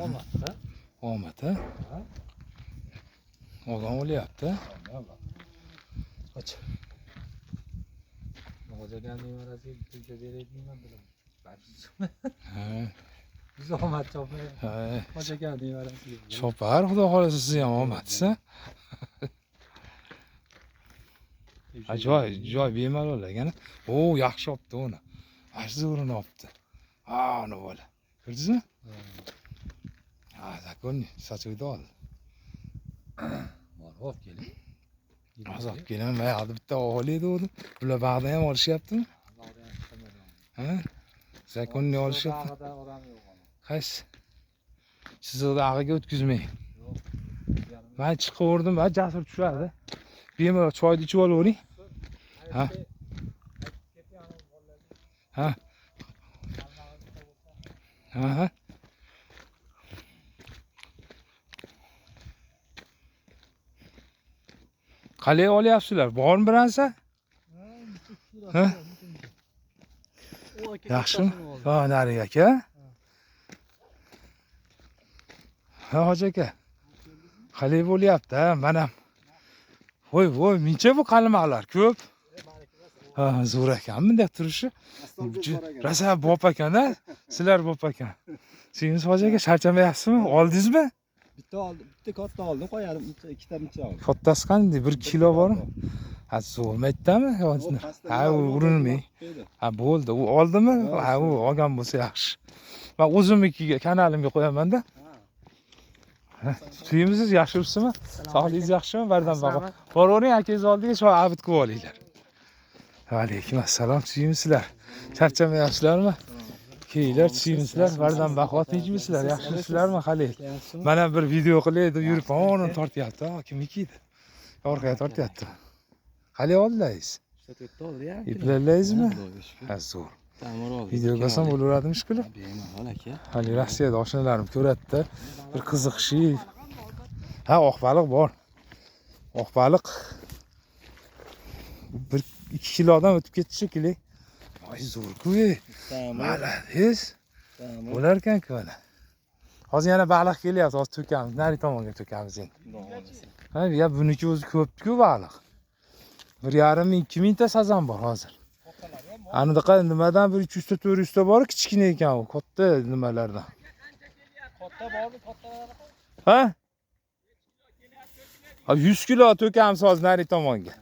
Omad, ha? Omad, ha? Odam o'lyapti. Och. Hoji akani nevarasiga pulcha beray deyman bilan. Ha. Biz omad chopmayapmiz. Ha. Hoji akani nevarasiga. Chopar, xudo xohlasa siz ham omadsiz. Ha, joy, joy bemalol ekan. O, yaxshi olibdi uni. Ash zo'rini olibdi. Ha, uni bola. Ko'rdingizmi? Ha, zakonni sachuvda oldi. Bor, olib keling. Hozir olib kelaman, mana yoqda bitta olay degandim. Bular bag'dan ham olishyaptimi? Ha? Zakonni olishyapti. Bag'ida odam yo'q. Qaysi? Chiziqni ag'iga o'tkazmang. Yo'q. Men chiqaverdim, va Jasur tushadi. Bemalol choyni ichib olavering. Ha. Ha. Ha, ha. Qalay olyapsizlar? Bormi biransa? Ha? Yaxshimi? Ha, narigi aka. Ha, hoji aka. Qalay bo'lyapti, ha? Mana. Voy, voy, mincha bu qalmoqlar ko'p. Ha, zo'r ekan bunday turishi. Rosa bop ekan, a? Sizlar bop ekan. Suyunch hoji aka, charchamayapsizmi? Oldingizmi? Bitta oldim, bitta katta oldim, qo'yarim, ikkita muncha oldim. Kattasi qanday? 1 kilo bormi? Ha, zo'rmaydimi? Ha, u urinmang. Ha, bo'ldi. U oldimi? Ha, u olgan bo'lsa yaxshi. Men o'zimnikiga kanalimga qo'yaman-da. Suyimsiz, yaxshimisizmi? Sog'ligingiz yaxshimi? Bardam baqo. Boravering akangiz oldiga shu abid qilib olinglar. Alaykum assalom, suyimsizlar. Charchamayapsizlarmi? Kelinglar, suyimsizlar, bardam baqo, tinchmisizlar, yaxshimisizlarmi hali? Mana bir video qilay deb yurib, uni tortyapti. Ha, kimniki edi? Orqaga tortyapti. Hali oldingiz? Iplarlaysizmi? Ha, zo'r. Videoga olsam bo'laveradimi shekilli? Bemalol aka. Hali Rossiyada oshnalarim ko'radida, bir qiziqishi. Ha, oq baliq bor. Oq baliq 1-2 kilodan o'tib ketdi shekilli. Voy, zo'r-ku. Malades. Bo'lar ekan-ku mana. Hozir yana baliq kelyapti, hozir to'kamiz, nari tomonga to'kamiz endi. Ha, ya buniki o'zi ko'p-ku baliq. 1,5 ming, 2 mingta sazan bor hozir. Anaqa nimadan bir 300 ta 400 ta bor, kichkina ekan u, katta nimalardan. Katta bormi, kattalar? Ha? Ha, 100 kilo to'kamiz hozir nari tomonga.